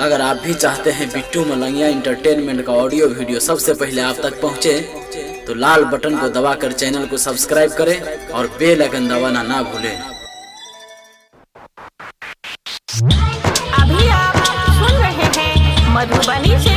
अगर आप भी चाहते हैं बिट्टू मलंगिया इंटरटेनमेंट का ऑडियो वीडियो सबसे पहले आप तक पहुंचे, तो लाल बटन को दबाकर चैनल को सब्सक्राइब करें और बेल आइकन दबाना ना भूलें। अभी आप सुन रहे हैं मधुबनी से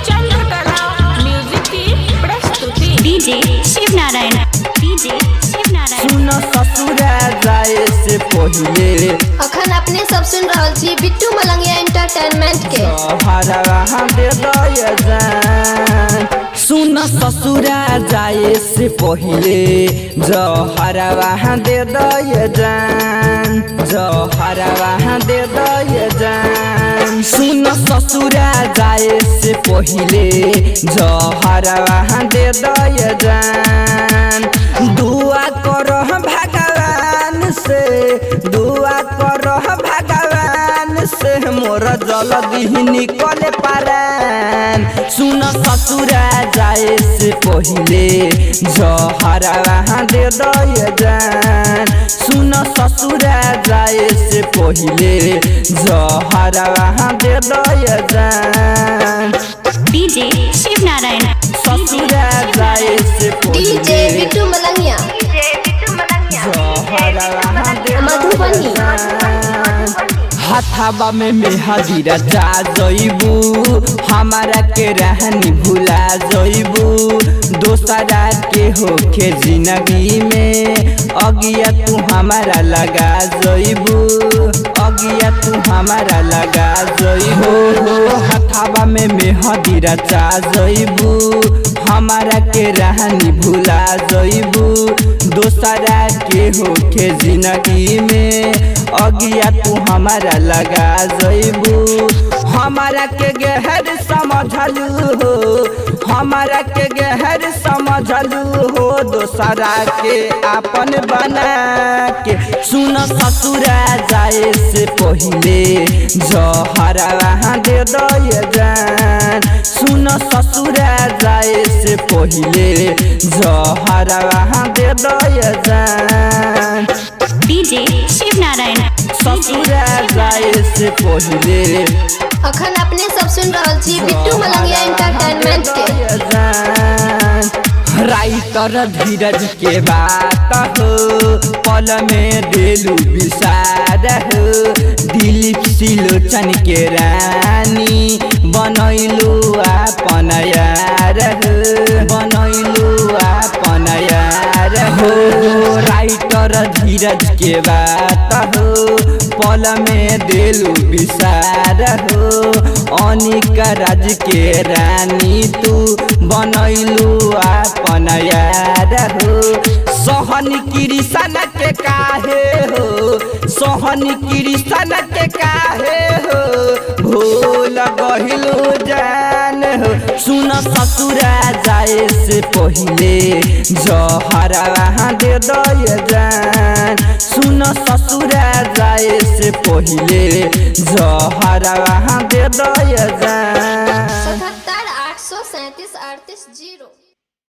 चंद्रकला म्यूजिक की प्रस्तुति। DJ Shiv Narayan, DJ Shiv Narayan. सुन ससुरा जाए से पहिले। अखन अपने सब सुन रहल छी बिट्टू मलंगिया एंटरटेनमेंट के। हरवा दे दय जान। सुन ससुरा जाए से पहिले जहरवा दे दय जान, जहरवा दे दय जान। सुन ससुरा जाए से पहिले जहरवा दे दय जान। दुआ करह भगवान से, दुआ करह भगवान से, मोर जल्दी निकले पारान। सुन ससुरा जाए से पहिले जहरवा दे दय जान। सुन ससुरा जाए से पहिले जहरवा दे दय जान। डीजे शिव नारायण, ससुरा जाए से डीजे पहिले बिट्टू मलंगिया, जहरवा दे मधुबनी। हथाबा में मेहदी रचा जइबू, हमारा के रहनी भुला जइबू। दोसरा के होखे जिंदगी में अगिया तू हमारा लगा जइबू, अगिया तू हमारा लगा जइबू। हो हथाबा में मेहदी रचा जइबू, हमारा के रहनी भुला जइबू। दोसरा के होखे जिंदगी में अगिया तू हमारा लगा जइबू। हमारा के गहर समझलू हो, हमारा के गहर समझलू हो, दोसरा के आपन बना के। सुन ससुरा जाए से पहिले जहरवा दे दय जान। सुन ससुरा जाए से पहिले जहरवा दे दय जान। डीजे शिव नारायण, ससुरा जाए से पहिले। अखन अपने सब सुन रहल छी बिट्टू मलंगिया एंटरटेनमेंट के। राइटर धीरज के बात हो, पल में दिलू विषाद हो। दिलीप सिलोचन के रानी बनैलू आपन यार हो, बनैलू आपन यार हो। राइटर धीरज के बात हो, पल में दिलू विषाद हो। अनिका राज के रानी तू बनैलू आपन यार हो। सोहन कृष्ण के काहे हो, सोहन कृष्ण के काहे हो, भूल गहिलू जान हो। सुन ससुरा जाए से पहिले जहरवा दे दय जान। सुन ससुरा जाए से पहिले जहरवा दे दय जान। 77 837 38 0।